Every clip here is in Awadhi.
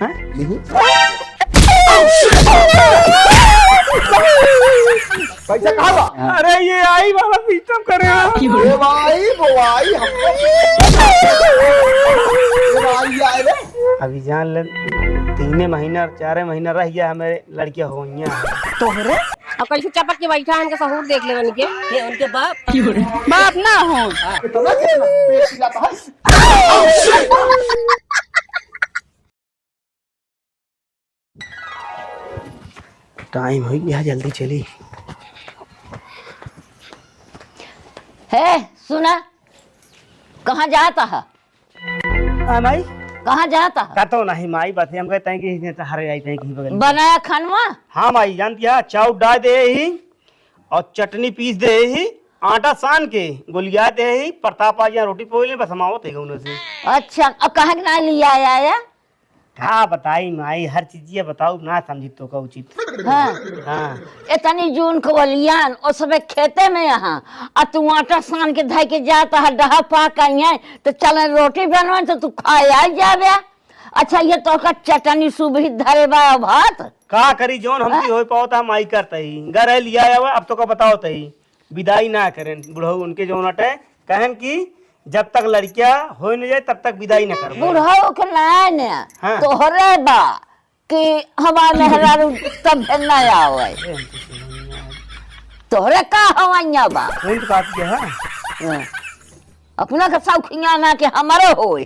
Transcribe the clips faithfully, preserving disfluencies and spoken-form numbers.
हैं? नहीं। पैसा कहाँ बा? अरे, ये आई वाला सिस्टम करे हो। ये भाई, वो आई, हमको। ये भाई, ये आए रे। अभी जान ले, तीने महीना और चारे महीना रह गया, हमारे लड़कियां हो गई हैं। तोहरे? और कैसे चपक के बैठा है, इनका सहूर देख ले बन के। ये उनके बाप? बाप ना हो। इतना देर पेट पिलाता है। टाइम हो गया, जल्दी चली। हे, सुना, कहाँ जाता है? हाँ, माई। कहाँ जाता है? कतो नहीं, माई, बस हम कहते हैं कि इतने तो हरे आई थे कि बगल में। बनाया खानवा? हाँ, माई, जानती है, चाउर डाल दे ही और चटनी पीस दे ही, आटा सान के गोलिया दे ही, प्रताप आ गया, रोटी पोई ले, बस हम आवत है उन्हें से। अच्छा, अब कहाँ के ना लिया आया? का बताई माई, हर चीजिया बताऊ ना समझी तो का उचित। हाँ। हाँ। इतनी जून को वलियान, ओ सबे खेते में यहाँ, आ तू आटा सान के धइ के जाता है, डहा पा कहीं है, तो चल रोटी बनवा तो तू खाए आ जाबे। अच्छा, ये तो का चटनी सुबही धरे बा भात। का करी, जौन हमसे हाँ? हो पावता माई करता ही, घर है लिया आवा, अब तो का बताओ तही। विदाई ना करें बुढ़ऊ उनके जौन अटे, कहन कि जब तक लड़किया हो न जाए तब तक विदाई ना करबे। बुढ़ऊ के ना ने, हाँ। तोहरे बा कि हमार मेहरारू तब ना आवे। अरे, हम तो सुनिए आज। तोहरे का हवैया बा? वही तो बात के है। हाँ। अपना के शौखिया ना के हमारे होए।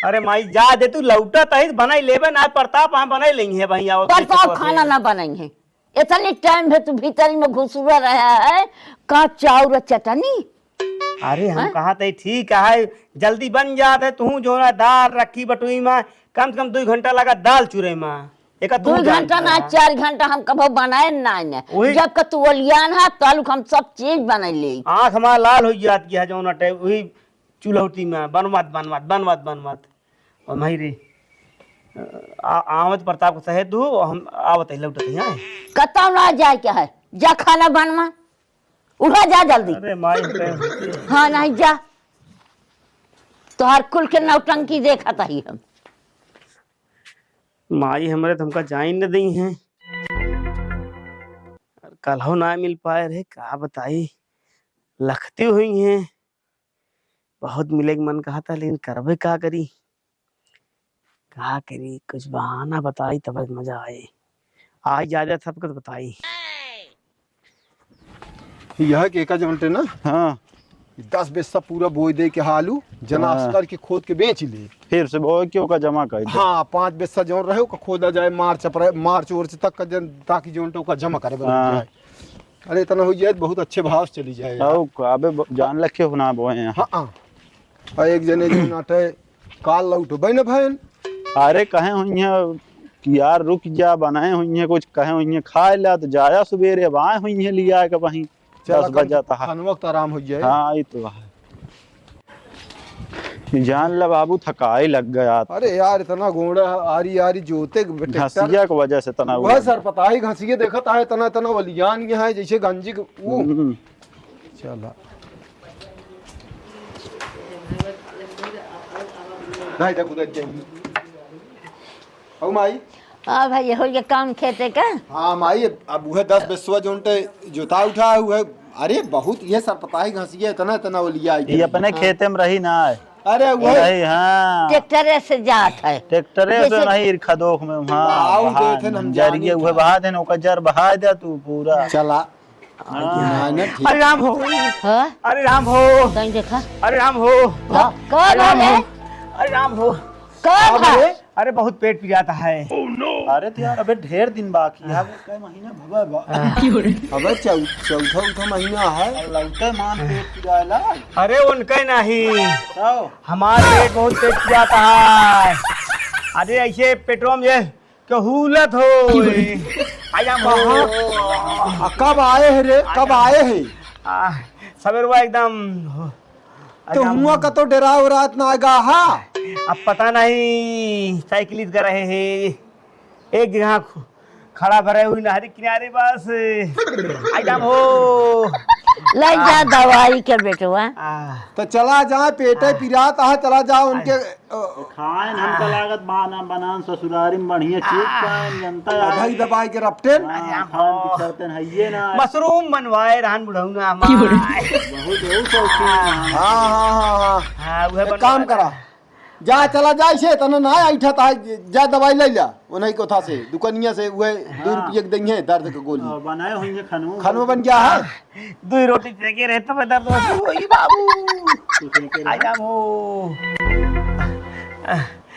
अरे माई, जा दे तू, लौटा तही बनाई लेबे ना, प्रताप हाँ बनाई लेंगे भाई, आओ प्रताप खाना ना बनाई है। इतनी टाइम भे तू भीतरी में घुसुआ रहा है, का चाउर चटनी? अरे हम हैं? कहा थे ठीक है, जल्दी बन जात है। तू जो ना दाल रखी बटुई में, कम से कम दो घंटा लगा दाल चूरे में। एक तू दो जान घंटा ना, रहा। चार घंटा हम कबो बनाए ना ने। वही। जब का तू ओलियान है, तालुक हम सब चीज बनाई ले। आँख हमार लाल हो जात की है जौन अटे, वही चुलौटी में बनवत, बनवत, बनवत, बनवत। और माई रे, आ, आवत प्रताप को सहे दू, हम आवत है, लौटत है, हाँ? कतौ ना जाए के है, जा खाना बनवा, उठा जा जल्दी। अरे माई, हम कहे हाँ, नहीं जा, तोहार कुल के नौटंकी देखत ही हम। माई हमरे तो हमका जाइन न दई हैं, और कल हो ना मिल पाए रहे, का बताई, लखती हुई हैं। बहुत मिले के मन कहा था, लेकिन करबे का करी, का करी, कुछ बहाना बताई तब मजा आए। आई जा जा सबको तो बताई। यह के का जमटे ना? हाँ। दस बिस्सा पूरा बोई दे के आलू, जना हाँ। अस्तर के खोद के बेच ले। फिर से बोए के ओका जमा कर दे। हाँ, पाँच बिस्सा जौन रहे, ओका खोदा जाए मार्च, अप्रैल, मार्च, उर्च तक का जन, ताकि जौन तो ओका जमा करे बन हाँ। जाए। अरे, इतना हो जाए, बहुत अच्छे भाव से चली जाए यार। औ का, अबे ब-, जान लखे हो ना बोए हैं। हाँ, हाँ। और एक जने जो नाटे काल लौटो, बहन, बहन। अरे, कहे हुई हैं कि यार, रुक जा, बनाए हुई हैं कुछ, कहे हुई हैं, खाए ला, तो जाया सुबेरे, अब आए हुई हैं, लिया के वहीं चला, दस बजा था। खानवा तो आराम हो जाए। हाँ, ये तो है। जान ला बाबू, थकाई लग गया। अरे यार, इतना गोड़ा आरी आरी जोते के ट्रैक्टर। घसिया के वजह से तना वह हुआ। सर पता ही घसिए देखत है, इतना इतना वलियान ये है जैसे गंजी के वो। हम्म। चला। नहीं, देखो, देख, देख। ओ माई। हाँ भाई, हो गया काम खेते का? हाँ माई, अब उहे दस बिस्वा जौन ते जोता उठा हुए। अरे बहुत ये सरपताही घसिया, इतना, इतना ओलिया आई ये गई। अपने हाँ। खेते में रही ना है। अरे ये वही। रही, हाँ। ट्रैक्टरे से जात है। ट्रैक्टरे से जैसे नहीं, इरखा दोख में, हाँ, बहाऊ बहा, देते न हम जरिए जानी उहे था। बहा देन, ओकर जर बहा दे तू पूरा। चला। हाँ। ना, ना, ठीक। अरे राम हो। हाँ? अरे राम हो। कहीं देखा? अरे राम हो। का, का अरे राम भले? हो। अरे राम हो। का अब भा? रे, अरे बहुत पेट पिरात है। अरे तो यार, अबे ढेर दिन बाकी है, अबे कई महीना भवा बा। अबे चौ-, चौथा, उठा महीना है। अरे लौटे मान पेट पिराला। अरे उनके नहीं। तो? हमार पेट बहुत पेट पिरात है। अरे ऐसे पेटवा में ये कहूलत हो। आया कहाँ? आ, कब आए है रे? कब आए है? आ, सवेरवा एकदम हो। तो एकदम हुआ कतो डरा उरात ना आएगा, हाँ? अब पता नहीं, साइकिल इत कर रहे हैं। एक जगह ख-, खड़ा भरे हुई नहरी किनारे बस। एकदम हो। ले जा दवाई के बेटवा। तो चला जा, पेटे पिरात है, चला जा उनके, अ, खाएन हमका लागत बा ना बनान ससुरारी में बढ़िया चीज खाएन, जनता है। दवाई दवाई के रपटेन। हाँ, खान की शर्तें है ये ना। मशरूम बनवाए रहन बुढ़ऊ ना हमार। बहुत, बहुत शौकीन है। हाँ, हाँ, हाँ, हाँ। हाँ, उहे एक बनवाए काम करा। जा, चला जा, इसे इतना ना ऐठा था, जा दवाई ले ला, उन्हीं कोठा से, दुकानिया से, उहे दो हाँ। रुपये के देंगे दर्द के गोली। हाँ, बनाए होंगे खनवा। खनवा बन गया है? दो रोटी फेंके रहे तब दर्द होती होई बाबू। तू फेंके रहे। आया वो।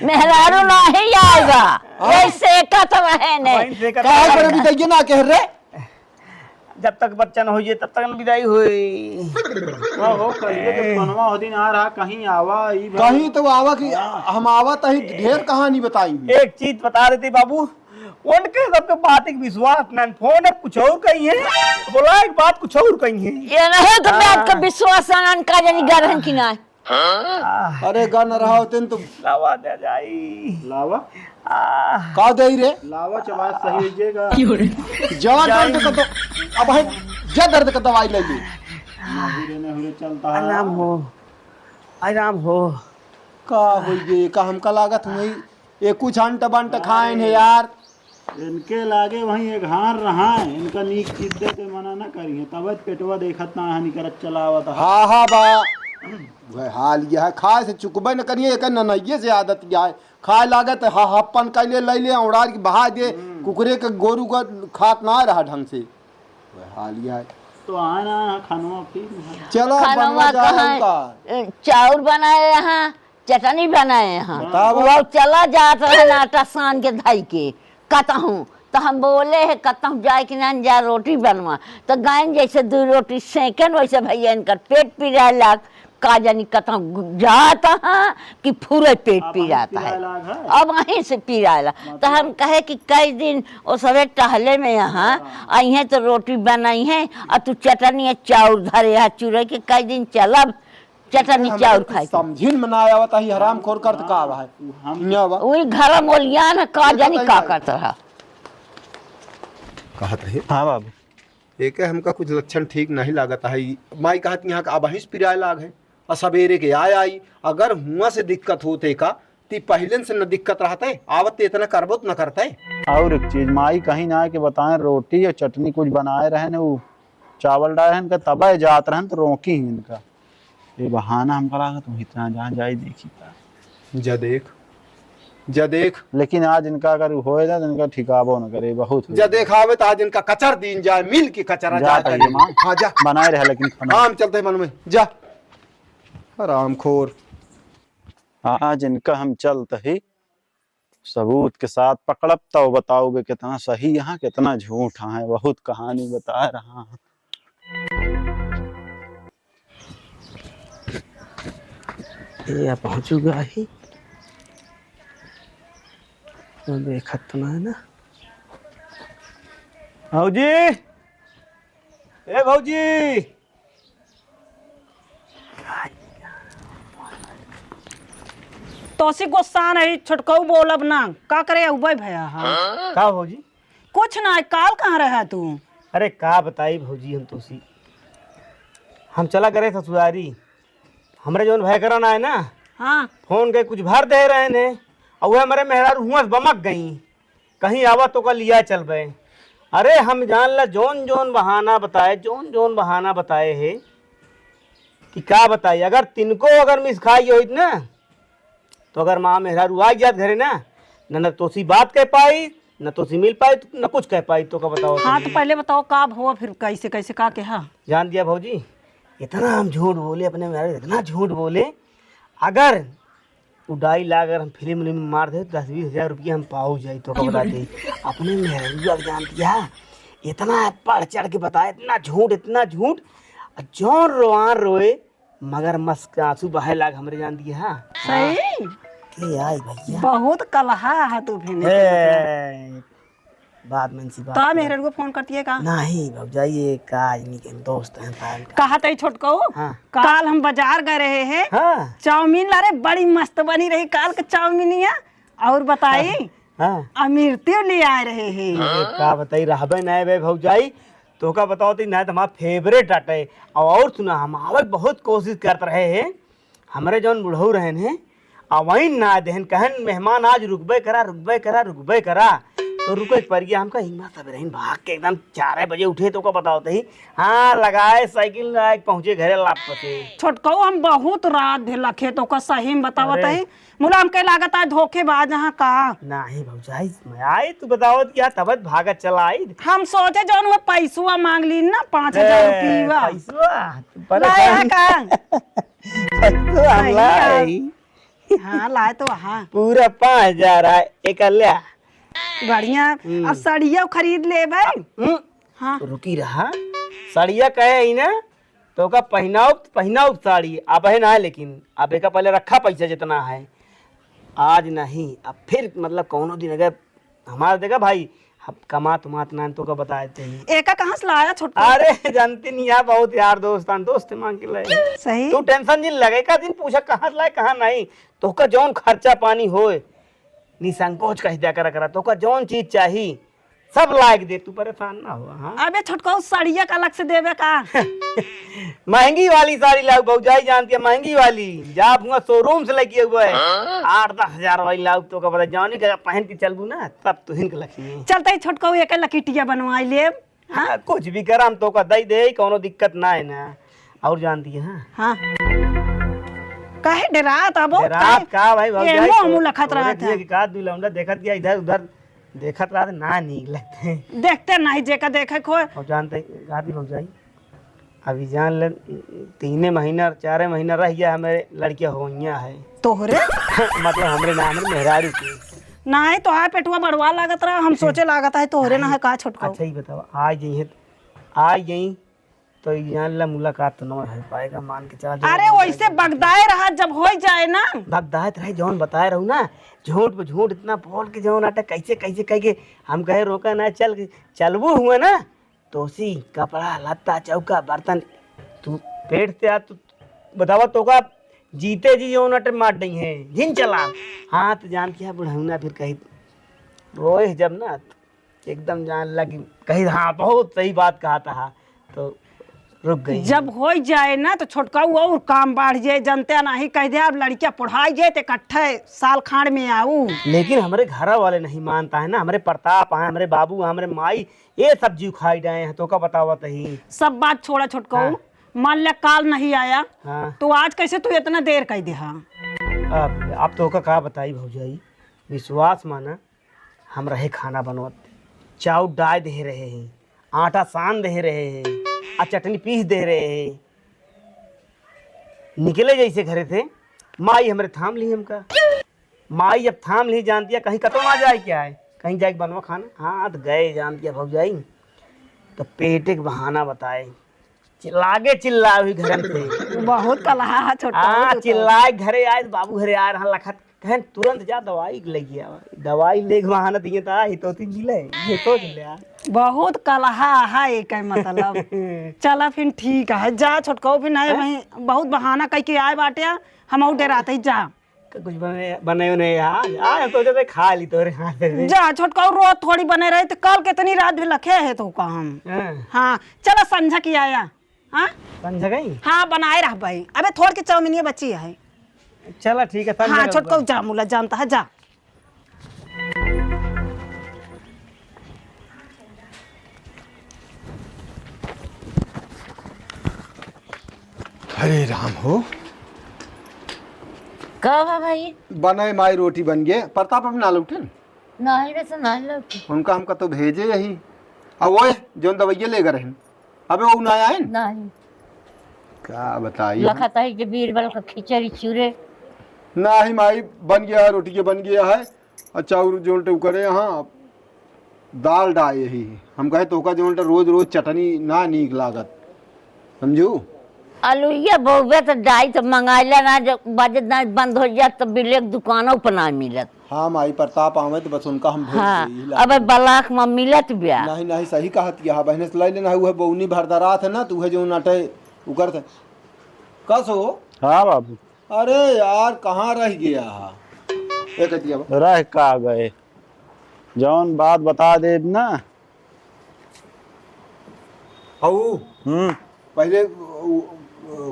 मेहरारू नहीं आएगा। हाँ। ऐसे का तो रहे ने। वहीं से का कहे तो पर रहे। अभी तक ये ना कह रहे। जब तक बच्चा न होइए, तब तक न विदाई होई। का हो, कहिए तो पनवा हो दिन आ रहा, कहीं आवा, ई भाई। कहीं तो आवा कि हाँ। हम आवा तही ढेर कहानी बताई। एक चीज बता देती बाबू, उनके सबके बात एक विश्वास न, फोन अब कुछ और कहीं है, बोला एक बात कुछ और कहीं है। ये नहीं तो बात का हाँ। विश्वास न, का जानी गरहन की ना। हाँ? अरे गा न रहा होते न तो लावा दे जाई। लावा? आ। का दे रे? लावा चबास सही हो जाएगा। जवान जाई। दर्द का तो, अब है, जा दर्द का दवाई ले ली। नहीं रे, नहीं रे, चलता है। आराम हो, आराम हो। का होई गे, का हमका लागत हुई, ये कुछ अंट बंट खाएन है यार। इनके लागे वहीं एक हार रहा है, इनका नीक चीज दे के मना न करिए, तब पेटवा देखत ना है, निकरत चलावत है। हाँ, हाँ, बा। वह हाल यह है, खाए से चुकबे न करिए, एक ननइये से आदत यह है। खाए लागत है, हाँ, हप्पन कैले ले ले, उड़ार की बहा दे, हम्म। कुकुरे के गोरू का खात ना रहा ढंग से। वह हाल यह है। तो आए ना, खानवा फिर चलो, खानवा बनवा जाए कहाँ? उनका। ए, चाउर बनाए यहाँ, चटनी बनाए हैं। बताओ। वो चला जात रहे ना आटा सान के धई के कतहूँ, तो हम बोले है कतहूँ जाए कि ना जा रोटी बनवा, तो गए जैसे दो रोटी सेंकेन वैसे भैया इनकर पेट पिराए लाग, का जानी कतहूँ जात है कि पूरे पेट अब वहीं पिरात है। पिराए लाग है। अब वहीं से पिराए लाग। तो मतलब हम कहे कि कई दिन वो सवे टहले में यहाँ हाँ। आई है तो रोटी बनाई है और तू चटनी और चाउर धरे है चूरे के कई दिन चलब चटनी हमरे चाउर कुछ खाए के। समझिन में ना आवत है, हरामखोर करत का बा है? हम हियाँ बा। वही घर में ओलियान है, का ये जानी बताइए का भाई। करत रहा। कहत रहे। हाँ बाबू। एके हमका कुछ लक्षण ठीक नहीं लागत है। ई माई कहत यहाँ का अबहिं से पिराए लाग है। और सवेरे के आय आई, अगर हुआं से दिक्कत होते का, ती पहिलेन से न दिक्कत रहते, आवत ते इतना करबो त न करते। और एक चीज, माई कहीं ना आए के बताएं, रोटी और चटनी कुछ बनाए रहे न, वो चावल डाले हैं इनका, तबे जात रहन तो रोकी ही इनका। ये बहाना हमका लागत, वहीं इतना जहाँ जाई देखी का। जा देख, जा देख। लेकिन आज इनका अगर होए ना, तो इनका ठिकाबो न करे, बहुत हो जा गया। देख, आवे तो आज इनका कचर दीन जाए, मिल के कचरा जा जाए कहिए कहीं। माँ। हाँ, जा। बनाए रहे लेकिन खाना। हाँ, हम चलते हैं मन में, जा। हरामखोर। आज इनका हम चलत ही सबूत के साथ पकड़ब, तब बताओगे कितना सही है, कितना झूठ है, बहुत कहानी बता रहा है। ये पहुँचूगा ही, तो देखत तो ना है ना। भौजी, ए भौजी, तोसी गुस्सा नहीं, छोटकऊ बोलब ना, का करे उबे भया हा? का भौजी? कुछ ना, काल कहाँ रहा तू? अरे का बताई भौजी हम तोसी, हम चला करे ससुरारी, हमरे जौन भय करा ना है ना, हाँ। फोन के कुछ भर दे रहे ने, और वह हमारे मेहरारू हुआ से बमक गई। कहीं आवा तो का लिया चलबे। अरे हम जान ला जौन जौन बहाना बताए, जौन जौन बहाना बताए है कि का बताई, अगर तिनको अगर मिस खाई होइत ना, तो अगर माँ मेहरारू आ जात घरे ना, न, न तोसी बात कह पाई, न तोसी मिल पाई, न कुछ कह पाई, तो का बताओ हाँ, तुम? तो पहले बताओ का हुआ, फिर कैसे, कैसे का कहा? जान दिया भौजी, इतना हम झूठ बोले अपने मेहरारू, इतना झूठ बोले, अगर उ डायलॉग अगर हम फिल्म उल्म में मार दे, दस बीस हजार रुपया हम पाऊ जाई, तो का बता दे। अपने मेहरारू के जान दिया, इतना बढ़ चढ़ के बताए, इतना झूठ, इतना झूठ। आ जौन रोआन रोए, मगरमच्छ के आंसू बहे लाग हमरे जान दिया। हाँ। सही? के आई भैया? बहुत कलहा है तू भी। ए, बाद में इनसी बात का करें। मेहररुआ फोन करती है का? नहीं भौजाई, ये का आदमी के दोस्त हैं, पायल का। कहा तई छोटकऊ? हाँ। काल हम बाजार गए रहे हैं। हाँ। चाउमीन ला रे, बड़ी मस्त बनी रही काल के चाउमीनिया। और बताई, हाँ। अमीर तेल ले आए रहे हैं। ये का बताई, रहबे नहीं बे भौजाई, तोहका बतावत ही, नाहीं त हमार favourite आटे। और सुना, हम आवे क बहुत कोशिश करत रहे हैं, हमरे जौन बुढ़ऊ रहन हैं, अवइन ना देहन, कहन, "मेहमान आज रुकबे करा, रुकबे करा, रुकबे करा।" तो रुके क परि गया हमका, हिम्मत सब रहीन, भाग के एकदम चारे बजे उठे, तोहका बतावत ही, हाँ, लगाए साइकिल, लगाए पहुँचे घरे लाप से। छोटकऊ, हम बहुत रात भे लखे, तोहका सही में बतावत अरे। ही, मुला हमके लागत आज धोखेबाज यहाँ का। नाहीं भौजाई, मैं आई, तू बतावत क्या, तब भागत चला आई। हम सोचे जौन वो पैसवा मांग ली ना, पाँच हजार ए, रुपया। पैसवा? तू परेशान लाया का? पैसवा हम नहीं यार। लाई। हाँ, लाए तो हाँ। पूरा पाँच हजार है, एक ल्या। बढ़िया। हम्म। अब साड़िया खरीद लेबे। हम्म। हाँ। रुकी रहा। साड़िया कहे ही ना, तोहका पहिनाउब, पहिनाउब साड़ी, अब है ना, लेकिन अब एका पहले रखा पैसा जितना है, आज नहीं, अब फिर मतलब कौनो दिन अगर हमार देखा भाई, अब कमात उमात ना तोहका बताए थे। एका कहाँ से लाया छोटका? अरे जानती नहीं यार, बहुत यार दोस्त हैं, दोस्त मांग के लाए। सही। तू tension जिन लगे, का दिन पूछा कहाँ से लाए, कहाँ नहीं, तोहका जौन खर्चा पानी होए, निसंकोच कह दिया करा करा, तोहका जौन चीज चाही, सब लायक दे, तू परेशान ना हो। हाँ? अबे छोटकऊ, साड़िया का अलग से देबे का? महंगी वाली साड़ी लाऊ, भौजाई जानती है, महंगी वाली। जा हुआ showroom से लेके हुआ है, हाँ? आठ दस हजार वाली लाऊ, तोहका बता, जानी का पहन के चलबू ना, तब तुहिन के लक्ष्मी। चलते ही छोटकऊ, एक लकीटिया बनवाई लेब। हाँ? हाँ, कुछ भी करा, हम तोहका दई दे, कौनो दिक्कत ना है ना। और जानती है, हाँ? हाँ। काहे डेरात आबो? डेरात काहे? का भाई, भौजाई, ये मुंह तो मुंह लखत तोरे रहत जिए है। के का दुई लौंडा देखत गया इधर उधर, देखत रहत ना नीक लगते। देखते नहीं जेका देखे खोए। और जानते, गादी भौजाई, अभी जान ले, तीने महीना, चारे महीना रह गया, हमारे लड़कियां होइया है। तोहरे? मतलब हमरे ना, हमरे मेहरारू के। नाहीं, तोहार पेटवा बड़वा लागत रहा, हम सोचे लागत है तोहरे ना है का छोटको। अच्छा, ये बताओ, आ जाइए तो, आ जाई तो यहाँ ला मुलाकात तो न हो पाएगा, मान के चला, जो अरे, वैसे बगदाए रहा, जब हो जाए ना। बगदाए तो रहे, जौन बताए रहू ना, झूठ पे झूठ इतना बोल के जौन आटा कैसे, कैसे कह के हम कहे रोका ना, चल, चलबू हुआ ना, तोसी, कपड़ा, लत्ता, चौका, बर्तन, तू पेट से आ, तू बतावा, तोका जीते जी जौन आटे मार दई है, जिन चला। हाँ, तो जान किया बुढ़ौना फिर कही, रोए जब ना, एकदम जान लगी, कही, "हाँ, बहुत सही बात कहा था।" तो रुक गई। जब हो जाए ना, तो छोटका और काम बढ़ जाए, जनते नहीं, कह दे, "अब लड़कियां पढ़ाई जाए, तो इकट्ठे साल खांड में आऊ।" लेकिन हमरे घर वाले नहीं मानता है ना, हमरे प्रताप हैं, हमरे बाबू हैं, हमरे माई, ये सब जीव खाई जाए हैं, तो का बतावत ही। सब बात छोड़ा छोटका, हाँ। मान ले, काल नहीं आया, हाँ। तो आज कैसे तू इतना देर कर दे? हाँ। अब, अब तो का, का बताई भौजाई, विश्वास माना, हम रहे खाना बनवत, चाउर डाय देहे रहे हैं, आटा सान देहे रहे हैं, आ चटनी पीस देहे रहे हैं। निकले जैसे घरे से, माई हमरे थाम ली हमका। माई जब थाम ली, जानतिया कहीं कतौ ना जाए क्या है, कहीं जाए बनवा खाना। हाँ, तो गए जानतिया भौजाई, तो पेटे के बहाना बताए, चिल्लागे चिल्लावे घरन से। बहुत कलहा है छोटका, हाँ, बहुत चिल्लाए घरे आए, बाबू घरे आए रहा लखत, कहन तुरंत जा दवाई लेके आवा। दवाई लेके बहाना दिए ता, ये तो तीन मिले, ये तो ले आ। बहुत कलहा है, एक है मतलब। चला फिर ठीक है, जा छोटका, फिर नहीं हैं? वहीं बहुत बहाना कह के आए बाटे, हम और डेराते ही जा। कुछ बने, बने उन्हें यार, यार, हम तो जैसे खा ली तोरे हाथ से। जा छोटका, रोज थोड़ी बने रही, तो कल कितनी रात भी लखे है तो का हम। हाँ। हाँ, चला संझा की आया। हाँ? संझा गई? हाँ, बनाए रह भाई। अबे थोड़ के चाउमीन ये बची है। चला ठीक है, संझा हाँ, गई छोटका, बा। जा मुला जानता है, जा। हरे राम हो। का बा भाई? बने माई रोटी बन गए। प्रताप अब ना लौटन? नहीं रे, से नहीं लौटे। उनका हम कतो भेजे यही। अब वो जौन दवाइया लेकर रहन, अबे वो ना आए न? नहीं। का बताई हम? लखत है कि बीरबल का खिचड़ी चूरे। नाही माई, बन गया है, रोटी के बन गया है। अच्छा, और जौन टे करे यहाँ, दाल डाए यही। हम कहे, "तोका जौन टे रोज रोज चटनी ना नीक लागत।" समझू? अलुइया बहुबे तो डाई तो मंगाइला ना, जब बजत ना बंद हो जात तो बिलेक दुकानों पर ना मिलत। हाँ माई, प्रताप आवे तो बस उनका हम भेज हाँ, देई, ला अबे देई। ब्लॉक में मिलत बिया। नहीं, नहीं, सही कहत किया, हाँ, बहने से ले लेना, उहे बौनी भरदरात है ना, तो उहे जौन अटे उकर थे। कस हो? हाँ बाबू। अरे यार, कहाँ रह गया हा? ए कटिया बा। रह का गए? जौन बात बता देब ना, अऊ, हम्म। पहिले उ, उ,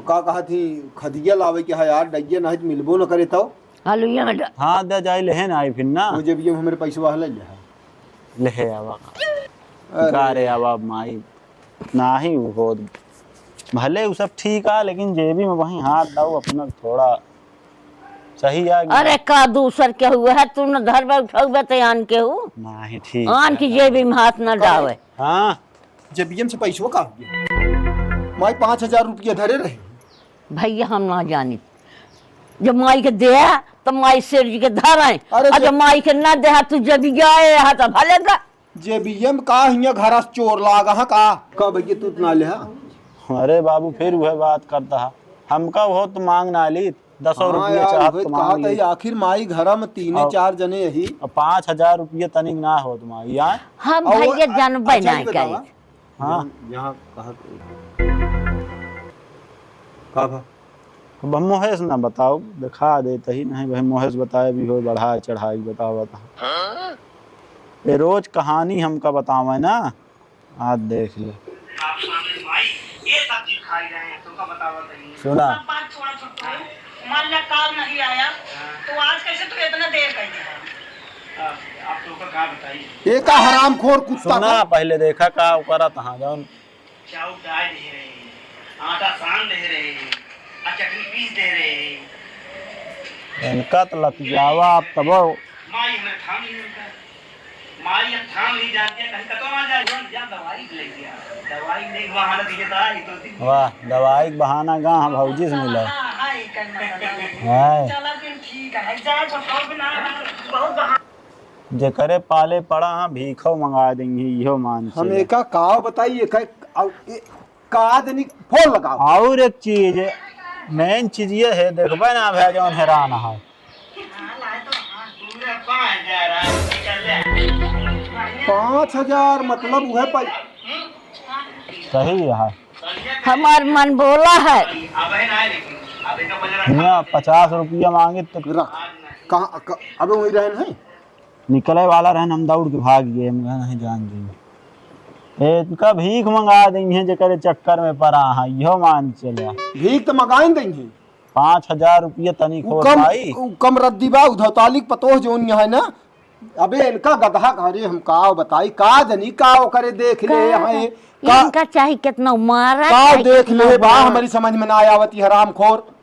का कहा थी, खदिया लावे के है यार, डइया नहीं तो मिलबो न करे तो। हलुइया में ड- हाँ, दे जाई, लेहे ना आई फिर ना। वो जब ये हमरे पैसवा हले ले है। लेहे आवा। अरे। का रे आवा माई, नाही हो, भले उ सब ठीक आ, लेकिन जेबी में वहीं हाथ दाऊ अपना थोड़ा सही आ गया। अरे का दूसर के हुए है, तू न घर में उठाऊ बे ते आन के हु? नाही, ठीक आन है। की जेबी में हाथ न डावे। हाँ। जेबियम से पैसवा का हो गया? माई पाँच हजार रुपया धरे रहे। भैया, हम ना जानी। जब माई के दे, तो माई सेठ जी के धर आए। अरे और जब जब माई के ना दे, तू जब जाए, हाँ, तो भले का। जेबियम का हियाँ घर से चोर लागा, हाँ, का? का भैया, तू इतना ले, हाँ? अरे बाबू, फिर वह बात करता है। हमका वो तो मांग ना ली, दसो हाँ रुपया यार, चाहत उहे तो तो मांग कहत ली। है, आखिर माई घरा में तीने और चार जने यही। अब पाँच हजार रुपया तनिक ना होत माई, यार। हम और भैया वो जानबे अच्छा, नहीं ये बतावा, करी। हाँ। यहाँ, यहाँ कहा, का भा? अब हम मोहेश ना बताओ, दिखा देते ही नहीं भाई, मोहेश बताए भी हो, बढ़ा चढ़ाई बतावत है। हाँ? ये रोज कहानी हमका बतावे ना, आज देख ले। आप सामने माई ये सब चीज खाई रहे हैं, तुमका बतावत है। सुना। सब बात छोड़ा छुट्टू, मान ला काल नहीं आया, तो आज कैसे तू इतना देर कर दिया? आप, आप तो का बताइए। ये का हरामखोर कुत्ता सुना, था? पहले देखा का ओकरा तहाँ जौन चाउर डाल दे रहे हैं, आटा सान दे रहे हैं, आ चटनी पीस दे रहे हैं। इनका तो लतियावा आप तबो। माई हमरे थाम नहीं उनका। माई अब थाम नहीं जान दिया, कहीं कतो ना जाए, जा, जा दवाई ले लिया। दवाई नहीं बहाना दिए था, ये तो दिन वाह, दवाई के बहाना गा हम भौजी से मिला। हाँ, हाँ, ये करना पड़ा। हाय। चला फिर ठीक है, जाए बताओ बिना, बहुत बहाना। जेकरे पाले पड़ा हाँ, भीखो मंगा देंगे, इहो मान हम चले। एका का बताई, एका, अब ए, का देनी, फोन लगाओ। और एक चीज, मेन चीज ये है, देखबे ना भैया, जौन हैरान है। पाँच हजार, मतलब, वह पाई। सही है। हमार मन बोला है। यहाँ पचास रुपया मांगे तो रख। कहाँ, क-, अबे वही रहन है? निकले वाला रहन, हम दौड़ के भाग गए, हम कहा, "नहीं, जान दीजिए।" ए, इनका भीख मंगा देंगे, जेकरे चक्कर में पड़ा है, इहो मान चले। भीख तो मंगाइन देंगे। पाँच हजार रुपया तनिक उ हो कम, भाई। उ कम रद्दी बा, उधौतालिक पतोह जौन यहाँ है ना, अबे इनका गदहा घरे हम का बताई, का जनी का ओकरे देख ले का हैं, का, का इनका चाही कितना मारा, का चाही देख कितना ले बा, मारा। हमारी समझ में ना आवत, ये हरामखोर।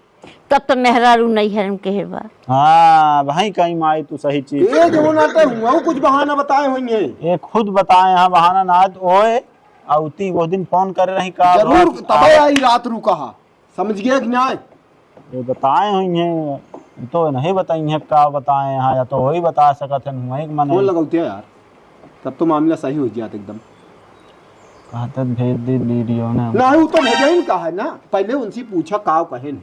तब तो मेहरारू नहीं है, हम कहे बा। हाँ, भाई कहीं माई तू सही चीज। ये जो ना तो हुआ, कुछ बहाना बताए होंगे। ये खुद बताए हैं बहाना, ना तो ओए, औती वो दिन फोन करे रही का जरूर, बात तबे आ- आई रात रुका हा। समझ गया कि ना? ये बताए हुई हैं, तो नहीं बताई हैं, का बताए हैं, या तो वही बता सकत हैं, वही के मन फोन है। लगाओ ते यार, तब तो मामला सही हो जात एकदम। कहते भेज दी वीडियो ने। नहीं, वो तो भेजा ही का है ना, पहले उनसे पूछा का कहे नहीं।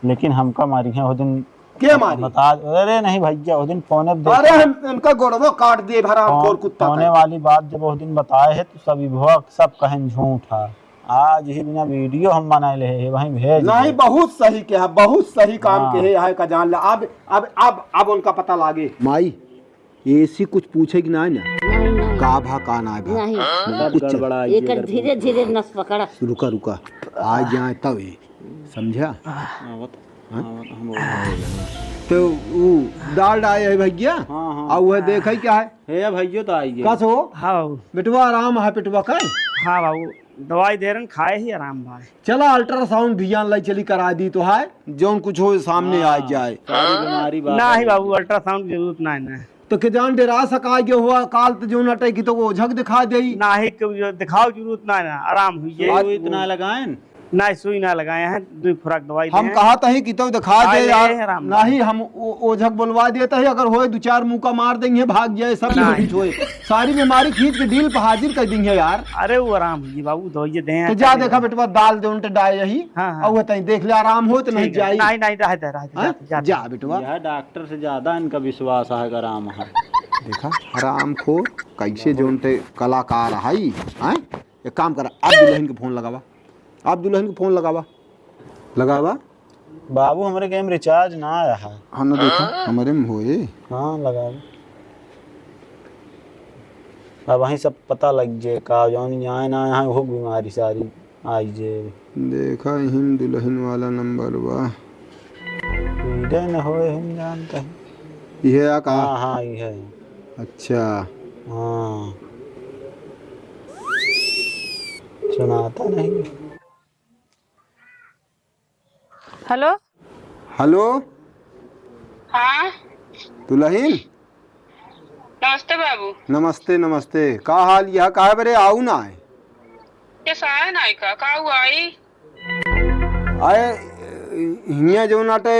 लेकिन हमका मारी है वो दिन। के मारी? बता, अरे नहीं भैया, वो दिन फोन पे देख अरे हम इनका गोड़वा काट दे, हरामखोर फोन, कुत्ता फोने का। वाली बात जब वो दिन बताए है तो सब विभवा सब कहें झूठ है। आज ही बिना वीडियो हम बनाए ले है, वहीं भेज नहीं, दे। बहुत सही कहा, बहुत सही काम हाँ। कहे है का जान ला। अब, अब, अब, अब उनका पता लागे। माई, एसी कुछ पूछे कि नाहीं ना? नहीं, नहीं। का भा, का नाहीं भा? नहीं। सब कुछ चल- गड़बड़ा है, एकर गड़बड़ा। धीरे धीरे नस पकड़ा। रुका, रुका। आ जाए तब ये, समझा? आवत, हाँ? आवत, हम बोल रहे हैं। तो वो दाल डाले है भैया? हाँ, हाँ। आ वो देखे क्या है? हे भैया तो आई गए। कस हो? हाँ बाबू। बेटवा आराम है, पेटवा का? हाँ बाबू, दवाई दे रहे हैं, खाए ही आराम भाई। चला अल्ट्रासाउंड भियान लाई चली करा दी तो है, जौन कुछ हो सामने हाँ, आ जाए। सारी बीमारी बाहर नहीं आई। बाबू, अल्ट्रासाउंड की जरूरत नहीं ना। तो के जान डेरा सका गयो हुआ, काल तो जो नटे की तो वो झक दिखा देई। नाही, के जो दिखाओ जरूरत ना, ना, आराम हुई है। सुई उई तो ना लगाएन? ना, सुई ना लगाए हैं, दो खुराक दवाई हम दे हैं। कहा तही कि तो दिखा दे आए ले यार। हैं आराम। नाही, हम ओ-, ओझक बोलवा देते हैं, अगर होए दो चार मुक्का मार देंगे, भाग जाए, सब नहीं। कुछ होए। सारी बीमारी खींच के डील पे हाजिर कर देंगे यार। अरे वो आराम हुई बाबू, दवाई दे हैं, तो जा आराम देखा है। बेटवा, दाल दे उनटे डाए यही, हाँ, हाँ। और वो तई देख ले, आराम हो तो नहीं ठीक है। जाई। नहीं, नहीं, रह दे, रह दे, हाँ? जा, जा, जा। जा बेटवा। यह डॉक्टर से ज्यादा इनका विश्वास है, आराम है। देखा, हरामखोर, कैसे जो उनटे कलाकार है, हैं? एक काम करा, आप दुल्हन के फोन लगावा, आप दुल्हन के फोन लगावा, लगावा। बाबू, हमरे game recharge ना आया है। हाँ, ना देखा, हमरे में होए। हाँ, लगावा। अब वहीं सब पता लग जे का जौन यहाँ ना यहाँ हो बीमारी सारी आई जे। देखा हिम दुल्हन वाला नंबर बा। पीड़े न होए हम जानते हैं। इहे आ का? हाँ, हाँ, इहे। अच्छा। हाँ। सुनाता नहीं। हेलो। हेलो। हाँ। दुल्हन। नमस्ते बाबू। नमस्ते, नमस्ते। का हाल? यह काहे बरे आऊ ना आए? कैसा है ना का? का हुआ आई? आए, हियाँ जो नाटे,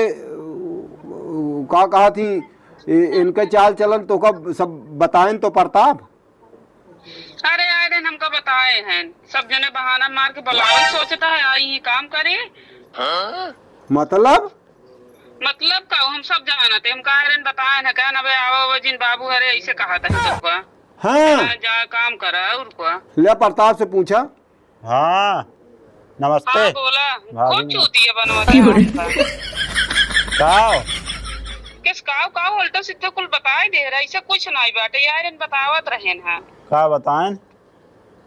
का कहा थी, इ-, इनके चाल चलन तो का सब बताएन तो प्रताप? अरे आए दिन हमका बताए हैं, सब जने बहाना मार के बुलावे सोचता है, आई ही काम करे। मतलब? मतलब का, हम सब जानते, हम कह रहे बताए हैं, कहन अबे आवा, आवा जिन बाबू, अरे ऐसे कहा था सबका। हाँ। जा, जा काम करा और का। ले प्रताप से पूछा। हाँ, नमस्ते। हाँ, बोला। हाँ, कौन बोला। चूतिया बनवा के आया था? का? किस काव, काव उल्टा सीधा कुल बताए दे रहा, ऐसे कुछ नहीं बाटे यार, इन बतावत रहेन हाँ। का बताएन?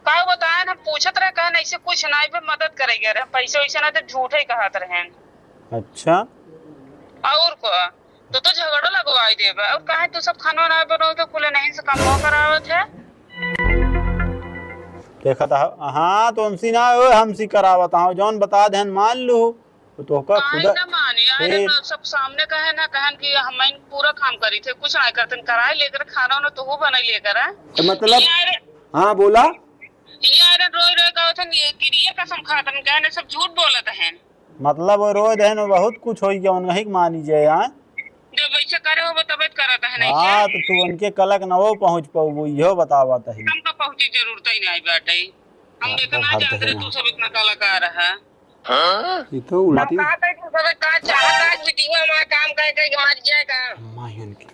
काव बताएन, हम पूछत रहे, कहन ऐसे कुछ नहीं पे मदद करे गए रहे, पैसे वैसे ना तो झूठे ही कहत रहेन। अच्छा। और को? तो, तो झगड़ा लगवाई देबा। और काहे तू सब खाना ना बनाओ तो कुल नहीं से काम करावत है? देखा था, हाँ, तो हमसी ना हो, हमसी करावत हाँ, जौन बता देन मान लू, तो तोहका काहे खुदा ना मानी? अरे ए ना, सब सामने कहे ना, कहन कि हम इन पूरा काम करी थे, कुछ ना करतन, कराए लेकर खाना ना तो वो बनाई लेकर है। तो मतलब? ये अरे, हाँ, बोला। ये अरे रोई रोई कहत हन, ये किरिया कसम खातन, कहने सब झूठ बोलत हैं। मतलब वो रोए देहन में बहुत कुछ होई गया, उनका ही मानी जाए, हाँ? जब ऐसे करे हो, तब करत है नहीं हाँ, क्या? तो तू उनके कलक न हो पहुँच पाऊ, इहो बतावत है। हमका पहुँची जरूरत ही नहीं बाटे। हम हाँ, इतना तो हद जानते है तू ना। सब इतना कलाकार है। ये तो हम उल्टी। कहा था तू सब का चाहत आज वीडियो हमारा काम कह कह के मर जाएगा। माहियन की।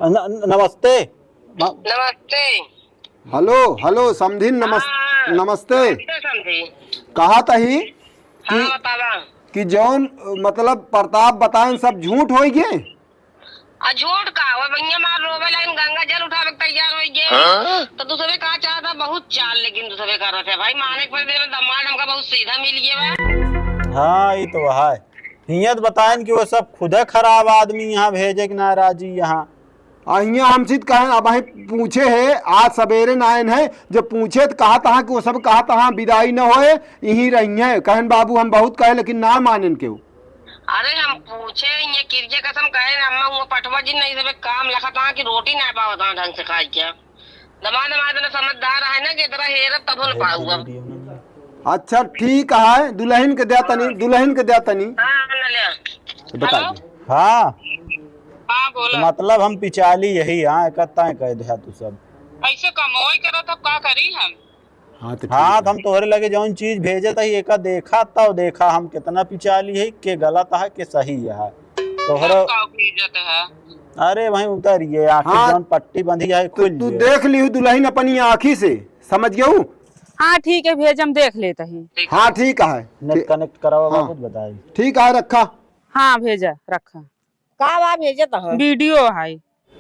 न-, न-, नमस्ते। म- नमस्ते। हेलो, हेलो, समधिन, नमस-, हाँ, नमस्ते। नमस्ते समधी। कहा तही कि, हाँ, बतावा। कि जौन, मतलब, प्रताप बताएन सब झूठ होई गे? आ, झूठ का हो, भैया मार रोवे लाइन गंगा जल उठावे के तैयार होई गे। हाँ? तो तू सबे का चाहता, बहुत चाल, लेकिन तू सबे करत है भाई, माने के पहले दमाद हमका बहुत सीधा मिल गया बा। हाँ, ये तो है। हियत बताएन कि वो सब खुदे खराब आदमी यहाँ भेजे के ना राजी यहाँ। आ हियाँ हमसे त कहेन, अबहीं पूछे है, आज सबेरे ना आएन है, जब पूछे त कहत हाँ कि वो सब कहत हाँ बिदाई न होए, यहीं रहिहैं। कहेन, "बाबू, हम बहुत कहे, लेकिन ना मानेन केहू।" अरे, हम पूछे, ये किरिया कसम कहेन, अम्मा, वो पठवा जी नहीं, सबे काम लखत हाँ कि रोटी ना पावत हाँ ढंग से खाए के। दमाद, दमाद इतना समझदार है ना कि इतना हेरत तब न पाऊँ अब। अच्छा, ठीक है, दुल्हन के द्या तनी, दुल्हन के द्या तनी। हाँ, हाँ, ले। तो बता हेलो? दे। हाँ। हाँ, बोला। मतलब हम पिचाली यही, हाँ, इकट्ठा ही कह दे तू सब। ऐसे कमोई करत, अब का करी हम? हाँ, तो हाँ, ठीक तो है। हम तोहरे लगे जौन चीज भेजत ही, एका देखा, तब देखा हम कितना पिचाली है, के गलत है, के सही है। तोहरे सब का भेजत है? अरे भाई, उतर ये, आखिर हाँ, जौन पट्टी बंधी है, तो खुल तू ये। देख लिहू दुल्हन अपनी आँखी से, समझ गयू? हाँ, ठीक है, भेज, हम देख लेत ही। हाँ, ठीक है। नेट ठीक। कनेक्ट करावा, हाँ। बाबू, बताई। ठीक है, रखा। हाँ, भेजा, रखा। का बा भेजत ह? वीडियो है।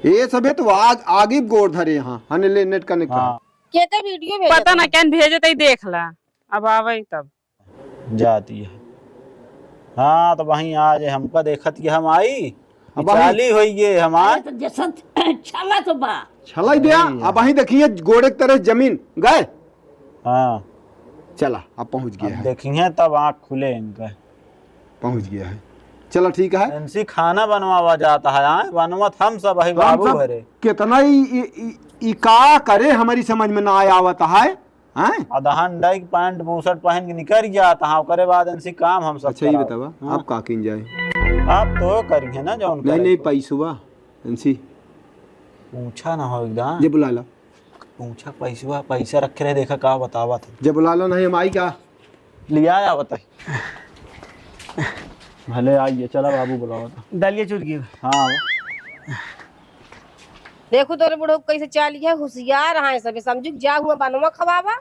ये सबे तो आग, आगी गोड़ धरे यहाँ। हने ले नेट कनेक्ट हाँ। कर। के के वीडियो भेजत पता ना ह? केन भेजत ही, देख ला। अब आवे तब। जाती है। हाँ, तो वहीं आज हमका देखत कि हम आई, अब वहीं चाली होई गे हमार। अरे तो जैसन छला तो बा। छलाई दिया, नहीं अब वहीं देखिए गोड़े के तरह जमीन गए। हाँ। चला, अब पहुँच गया अब है। देखिए तब आँख खुले इनका। पहुँच गया है। चला, ठीक है। इनसे खाना बनवावा जाता है, आए? बनवत हम सब है बाबू सब घरे। कितना ही, ई, ई, ई का करे, हमारी समझ में ना आवत है, हैं? अदहन डाइक पैंट बुशर्ट पहन के निकल जाता है, ओकरे बाद इनसे काम हम सब अच्छा, ये करावा। बतावा, हाँ। आप का किन जाए? आप तो करिए ना, जौन नहीं, करे नहीं, को। पैसुआ, इनसे। पूछा ना हो एकदम। जे बुला ला। पूछा पैसवा, पैसा रखे रहे, देखा का बतावत है। जब बुला लो नहीं, हम आई का? लिया आवत है। भले आइए, चला बाबू बुलावत है। दलिया चुर गई। हाँ। देखो तोरे बुढ़ऊ कैसे चाली है, होशियार है सब, समझू जा हुआ बनवा खवावा,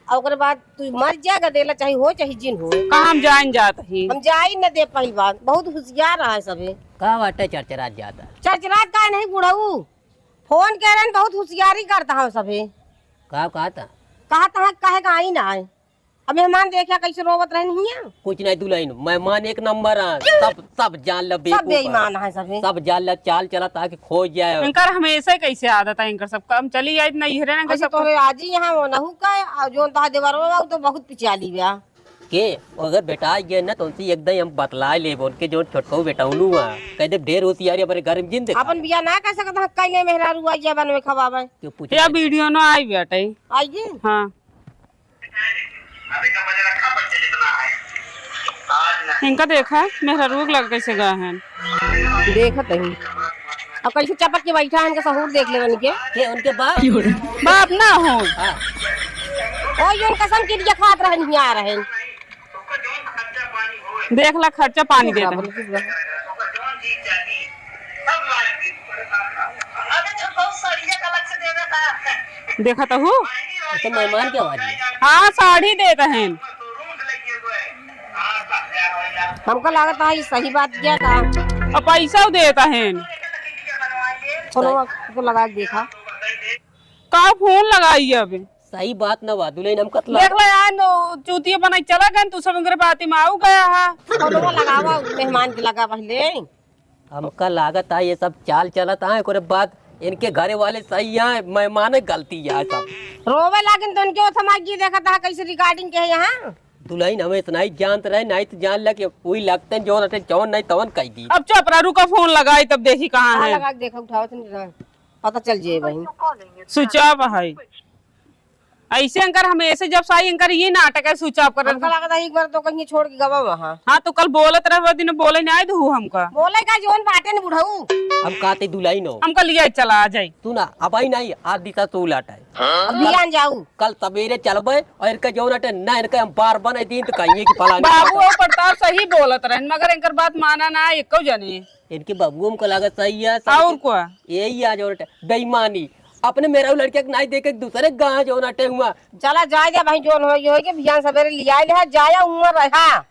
और ओकरे बाद तू मर जा, गदेला चाहे हो चाहे जिन हो। का हम जाइन जात ही? हम जाइन न दे पहलवान, बहुत होशियार है सबे। का बाटे चरचरात जाता? चरचरात का नहीं बुढ़ऊ, फोन के रहन, बहुत होशियारी करता हम सभे। का कहत ह? कहत ह, काहे का आई ना आए? अब मेहमान देखा कैसे रोवत रहन हिया। कुछ नहीं दुलहिन, मेहमान एक नंबर है, सब, सब जान ल सब बेवकूफ है। बेईमान है सभी। सब जान ल चाल चलत है कि खोज जाए। इनकर हमेशा ही कैसे आदत है, इनकर सब काम चली आई ना, इहरे ना अच्छा, सब तोहरे आजी यहाँ वो नहू का, और जोन तोहार देवरवा बा, उ तो बहुत पिचाली बा। के अगर बेटा आ गए ना, तो उनसे एकदम हम बतला लेब, उनके जो छोटकऊ बेटौनू है, कह दे ढेर होशियारी हमारे घर में जिन देखा अपन है। बिया ना कर सकत ह, कैले मेहरारू आ गया बन में खवावे। क्यों पूछे या थे? वीडियो ना आई बेटे। आइए। हाँ। इनका देखा, मेहरारू के लगे कैसे गए हैं। देखत ही। अब कैसे चपक के बैठा है, इनका सहूर देख ले बन के। के उनके बाप? बाप ना हो। हाँ। ओ, ये कसम के लिए खात रहन, हिया रहन। देख ला, खर्चा पानी देता है। देखा तो हूँ। ये तो मेहमान के आवाज है। हाँ, साड़ी देता है। हमको लागत है, ये सही बात किया था। अब पैसा देता है। चलो, आपको लगा के देखा। का फोन लगाई अब? सही बात न बा, दुलहिन हम कतला देख ले यार, नो, चूतिया बनाई चला गन, तू सब उनकरे बाती में आऊ गया है। फोनवा लगावा, मेहमान के लगा पहले। हमका लागत है, ये सब चाल चलत है, ओकरे बाद इनके घरे वाले सही है, मेहमान है, गलती है सब। रोवे लागिन तो इनके ओर समाज जी देखत है, कैसे recording के है यहाँ। दुलहिन हम इतना ही जानत रहे, नहीं तो जान लगे, वही लगते हैं, जौन अटे, जौन नहीं, तवन कह दी। अब चुप रह, रुका, फोन लगाई, तब देखी कहाँ हाँ, है। लगा के देखा, उठाओ तुम जरा। पता चल जाए बहिन। Switch off है। ऐसे इनकर हमेशा जब साई इनकर ये नाटक है, switch off कर हमका लगता है एक बार तो कहीं छोड़ के गवा वहाँ। हाँ, तो कल बोलत रहे, वो दिन बोले नहीं आए दू हमका। बोले का जोन बाटे न बुढ़ऊ। हम कहते दुलहिन हो। हमका लिया चला आ जाई। तू ना, अब आई नहीं, आज दिशा तू उलट है। अब बिहान जाऊ। कल सवेरे चलबे और इनका जौन अटे ना, इनका हम बार बने दिन तो कहिए कि फलानी बाबू, बात है। वो प्रताप सही बोलत रहन, मगर इनकर बात माना ना एको जने। इनके बाबू हमको लागत सही है, सब और के-, का? यही आ जौन अटे, बेईमानी। अपने मेरा लड़के के नाई देखे दूसरे गाँव जौन अटे हुआ। चला जाए जा भाई, जौन हो, ये हो के बिहान सवेरे लिया ले, जाया उम्र रहा। रात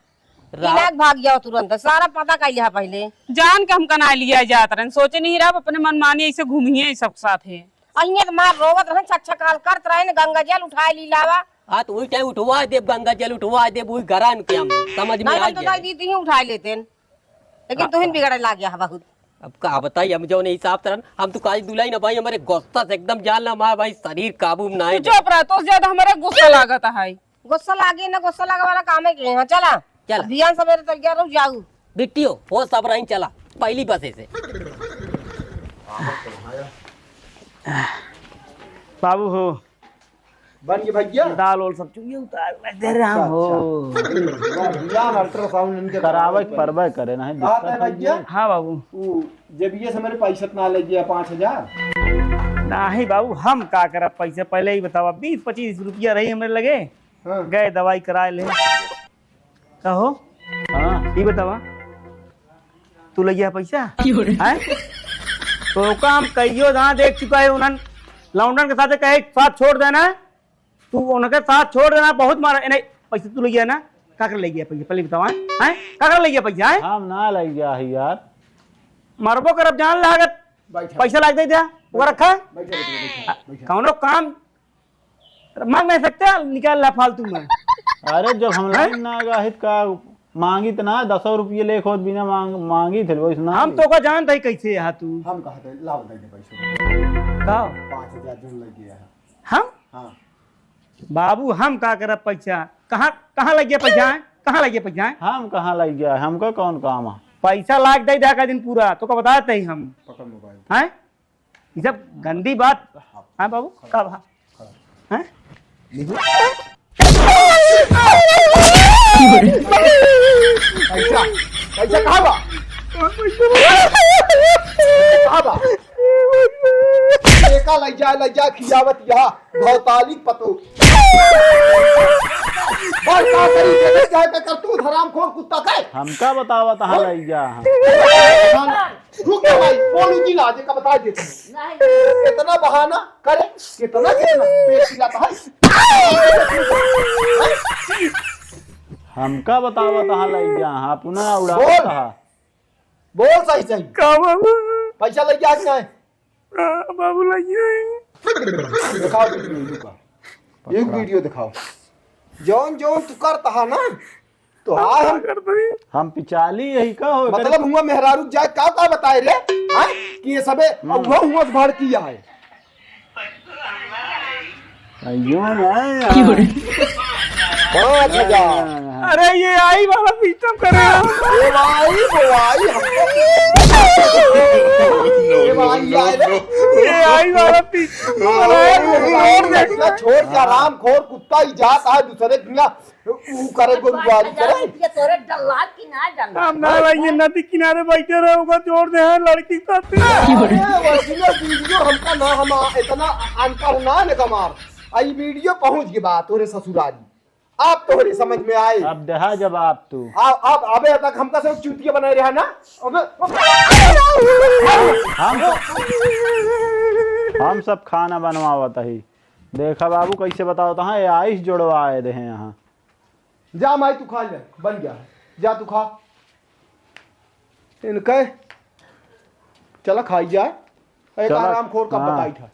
दिमाग भाग जाओ तुरंत, सारा पता कर लिया पहले। जान के हमका ना लिया जात रहन, सोचे नहीं रहा अपने मनमानी ऐसे घूमिए सब साथ है। अहिए तो मार रोवत रहन, छक छकाल करत रहन, गंगा जल उठाए ली लावा। हाँ, तो वही टाइम उठवा देब, गंगा जल उठवा देब, वही घरान के हम समझ में नहीं, आ हम तो गया। दई दी, ती ही उठाए लेते हैं, लेकिन हाँ। तुहिन बिगड़े लाग गया है बहुत। अब का बताई, हम जौन हिसाब से रहन, हम तो काजी दुलहिन ना भाई, हमारे गुस्सा से एकदम जान ला, हमारा भाई शरीर काबू में ना तू है। चुप रह, तो ज्यादा हमारे गुस्सा लागत है। गुस्सा लागे ना, गुस्सा लागे वाला काम है के? हाँ, चला। चला। बिहान सवेरे तैयार हो जाऊ। बिट्टियो, हो सब रही, चला पहली बसे से। बाबू हो। बन गए भैया? दाल ओल सब चुइये उतार दे रहा अच्छा, हो। अच्छा। बिहान ultrasound इनके करावे के परबे करे, नहीं कहा दिक्कत था हो भैया? गई। हाँ बाबू। वो जब ये से मेरे पैसा ना ले गया पाँच हजार। नहीं बाबू, हम का करब पैसे, पहले ही बतावा, बीस पच्चीस रुपया रही हमरे लगे, हाँ। गए दवाई कराए ले। कहो, हाँ। ई बतावा, तू लइया पैसा? हैं? तो ओका हम कहियो जहाँ देख चुका है, उन्हन लौंडन के साथ कहे, साथ छोड़ देना, तू उनके साथ छोड़ देना, बहुत मारा, नहीं, पैसा तू लइया ना, का कर लइया पैसा? पहले बतावा, हैं? का कर लइया पैसा, हैं? हम ना लइया है यार। मरबो करब जान लागत, बैठा। पैसा लाग दे दिया, वो रखा। बैठा, बैठा, बैठा, बैठा। कौनो काम मांग नहीं सकते, निकाल ला फालतू में। अरे, जब हम हैं? लाइन ना आगा है, तो का मांगी तो ना, दसो रुपये ले खोद बिना मांग, मांगी थे, वैसे ना हम आई। तो का जानत है कैसे यहाँ तू। हम कहा थे, लाओ, दे दे पैसे। का? पाँच हजार जो लग गया है। हम? हाँ। बाबू, हम का करब पैसा? कहाँ, कहाँ लग गया पैसा है? कहाँ लग गया पैसा है? हम कहाँ लग गया है? हमका कौन काम है? पैसा लाग दे दे का दिन पूरा, तो का बताते ही हम। पकड़ मोबाइल। हैं? ये सब गंदी बात। हाँ बाबू, का बा? हैं? पैसा, पैसा कहाँ बा? कहाँ बा? एका लइ जा, लइ जा, खियावत यहाँ, भौतालिक पतो। बस का करी, के जाए के करतूत, हरामखोर कुत्ता के। हमका बतावा तहाँ लइ जा, हाँ। रुक जा भाई, बोलू जी ना, जेका बता देते हैं। कितना बहाना करे, कितना, कितना पेट पिलाता है। हमका बतावा तहाँ लइ जा, हाँ, अपना उड़ावा बोल। तहाँ। बोल सही सही। का बाबू? पैसा लइ जा कि नहीं? हाँ, बाबू लइ जा। दिखाओ कितने रुपया। एक वीडियो दिखाओ। जौन जौन तू करत हा ना, तो हाँ, हम हम पिचाली यही का हो, मतलब, हुआ मेहरारू जाए का, का बताए रे? हाँ? कि ये सबे हुआ, हुआ से भड़की है। अयो ना यार। पाँच हजार। अरे, ये AI वाला सिस्टम करे। ए भाई, वो भाई, हमको ए भाई, आए रे। ये AI वाला सिस्टम करे। छोड़ दे। छोड़ के हरामखोर कुत्ता ही जात है दूसरे दुनिया। ऊ करे गोरुवारी करे। ये तोरे डल्ला कि ना डल्ला? हम ना भाई, ये नदी किनारे बैठे रहे, ओकर जोड़ दे हैं लड़की साथे। अरे, वसीले वीडियो हमका ना, हम इतना अनपढ़ ना ने कमार। आई वीडियो पहुंच गई बात तोरे ससुरारी। आप तोहरी समझ में आए। अब देहा जवाब तू। आ, अब अबे तक हमका सब चूतिया बनाए रहा ना। अबे हम, हम सब खाना बनवावत ही। देखा बाबू, कैसे बताओ तो, हाँ, ये आइस जोड़वा आए दे हैं यहाँ। जा माई, तू खा ले, बन गया है। जा तू खा। इनके चला खाई जा। एक चला। हरामखोर का हाँ। बताई था।